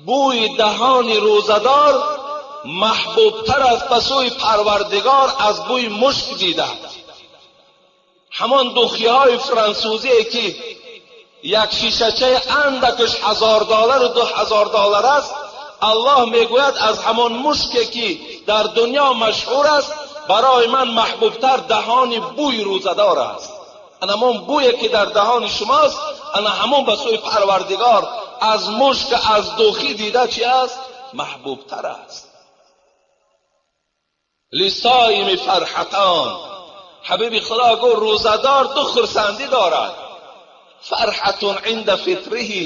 бӯи даҳони рӯзадор маҳбубтар аст ба сӯи Парвардигор аз бӯи мушк дида. Ҳамон духиҳои франсузие ки як шишачаи андакаш $1000 ва $2000 аст, Аллоҳ мегӯяд аз ҳамон мушке ки дар дунё машҳур аст барои ман маҳбубтар даҳони бӯи рӯзадор аст. Ана ҳамон бӯе ки дар даҳони шумост, ана ҳамон ба сӯи Парвардигор аз мушк, аз духӣ дида чи аст? Маҳбубтар аст. Лисоими фарҳатон. Ҳабиби Худо гуфт рӯзадор ду хурсандӣ дорад: фарҳатун инда фитриҳи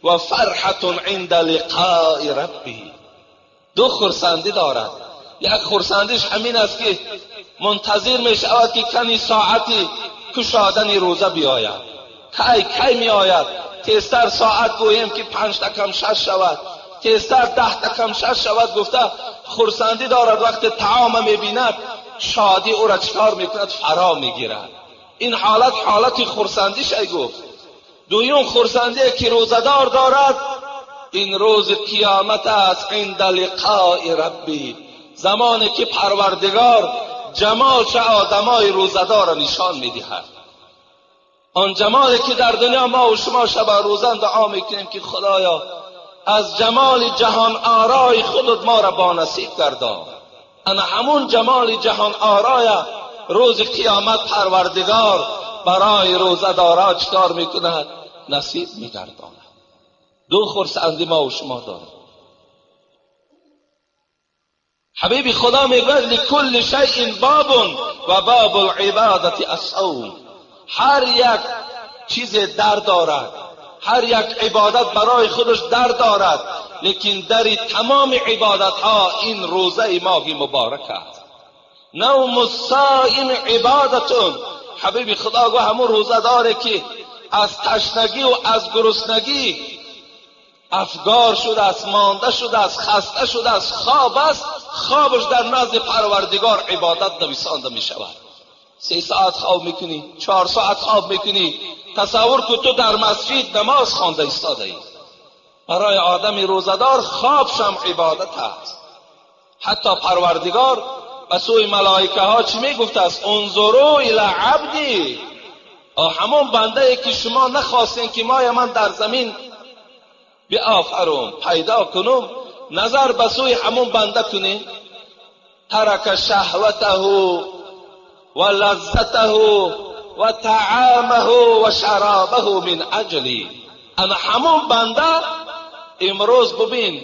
ва фарҳатун инда лиқои раббиҳи. Ду хурсандӣ дорад. Як хурсандиш ҳамин аст ки мунтазир мешавад ки кани соати кушодани рӯза биёяд. Кай кай меояд? Тезтар соат гӯем ки 5 та кам 6 шавад, тезтар 10 та кам 6 шавад гуфта хурсандӣ дорад. Вақте таома мебинад шодӣ ӯра чикор мекунад? Фаро мегирад. Ин ҳолат ҳолати хурсандиш ай гуфт. Дуюм хурсандие ки рӯзадор дорад ин рӯзи қиёмат аст, инда лиқои рабби, замоне ки Парвардигор ҷамолша одамои рӯзадорро нишон медиҳад. Он ҷамоле ки дар дунё мо ва шумо шаба рӯзан дуо мекунем ки Худоё аз ҷамоли ҷаҳон орои худат моро бонасиб гардон. Ана ҳамун ҷамоли ҷаҳон ороя рӯзи қиёмат Парвардигор барои рӯзадора чикор мекунад? Насиб мегардонад. Ду хурсандӣ мо ва шумо дорем. Ҳабиби Худо мегӯяд ликулли шайъин бобун ва бобул ибодати ассавм. Ҳар як чизе дар дорад, ҳар як ибодат барои худаш дар дорад, лекин дари тамоми ибодатҳо ин рӯзаи моҳи муборак аст. Навму ссоим ибодатун. Ҳабиби Худо гуфт ҳамун рӯзадоре ки аз ташнагӣ ва аз гуруснагӣ афгор шудааст, монда шудааст, хаста шудааст, хоб аст, хобаш дар назди Парвардигор ибодат нависонда мешавад. 3 соат хоб мекунӣ, 4 соат хоб мекунӣ, тасаввур кун ту дар масҷид намоз хонда истодаӣ. Барои одами рӯзадор хобшам ибодат аст. Ҳатто Парвардигор ба сӯи малоикаҳо чӣ мегуфтааст? Унзуру ила абди. Ҳамон бандае ки шумо нахостем ки моя ман дар замин биофарум, пайдо кунум, назар ба сӯи ҳамон банда кунем. Тарака шаҳватаҳу ва лаззатаҳу ва таъамаҳу ва шаробаҳу мин аҷли. Ана ҳамон банда имрӯз бибин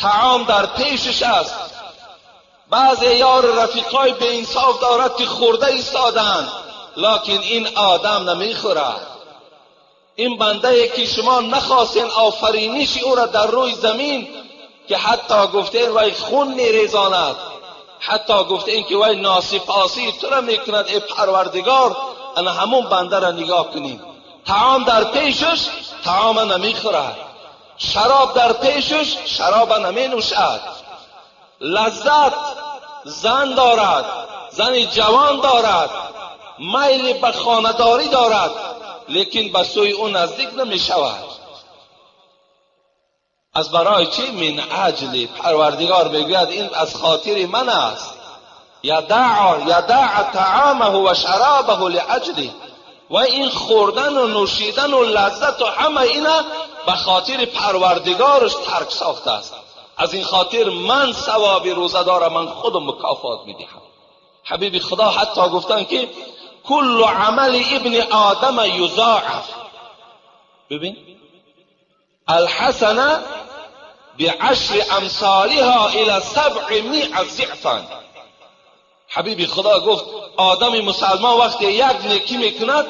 таом дар пешаш аст. Баъзе ёр рафиқҳои беинсоф дорад ки хӯрда истодаанд, локин ин одам намехӯрад. Ин бандае ки шумо нахостен офариниши ӯро дар рӯи замин, ки ҳатто гуфтен вай хун мерезонад, ҳатто гуфтен ки вай носипосии туро мекунад, эй Парвардигор, ана ҳамон бандаро нигоҳ кунем. Таом дар пешаш, таома намехӯрад. Шароб дар пешаш, шароба наменӯшад. Лаззат зан дорад, зани ҷавон дорад, майли ба хонадорӣ дорад, лекин ба сӯи ӯ наздик намешавад. Аз барои чӣ? Мин аҷли. Парвардигор мегӯяд ин аз хотири ман аст. Ядаъ таъамаҳу ва шаробаҳу лиаҷли. Ва ин хӯрдану нӯшидану лаззату ҳама ина ба хотири Парвардигораш тарк сохтааст. Аз ин хотир ман савоби рӯзадора ман худам мукофот медиҳам. Ҳабиби Худо ҳатто гуфтанд ки куллу амали ибни одама юзоаф. Бибин, алҳасана بعشر امثالها الى 700 ضعفا. Ҳабиби Худо гуфт одами мусалмон вақте як некӣ мекунад,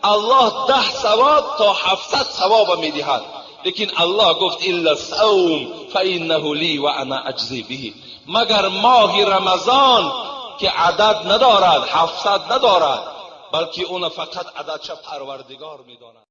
Аллоҳ 10 савоб то 700 савоба медиҳад. Лекин Аллоҳ гуфт илла савм фаиннаҳу ли ва ана аҷзи биҳи. Магар моҳи Рамазон ки адад надорад, 700 надорад, балки уна фақат ададша Парвардигор медонад.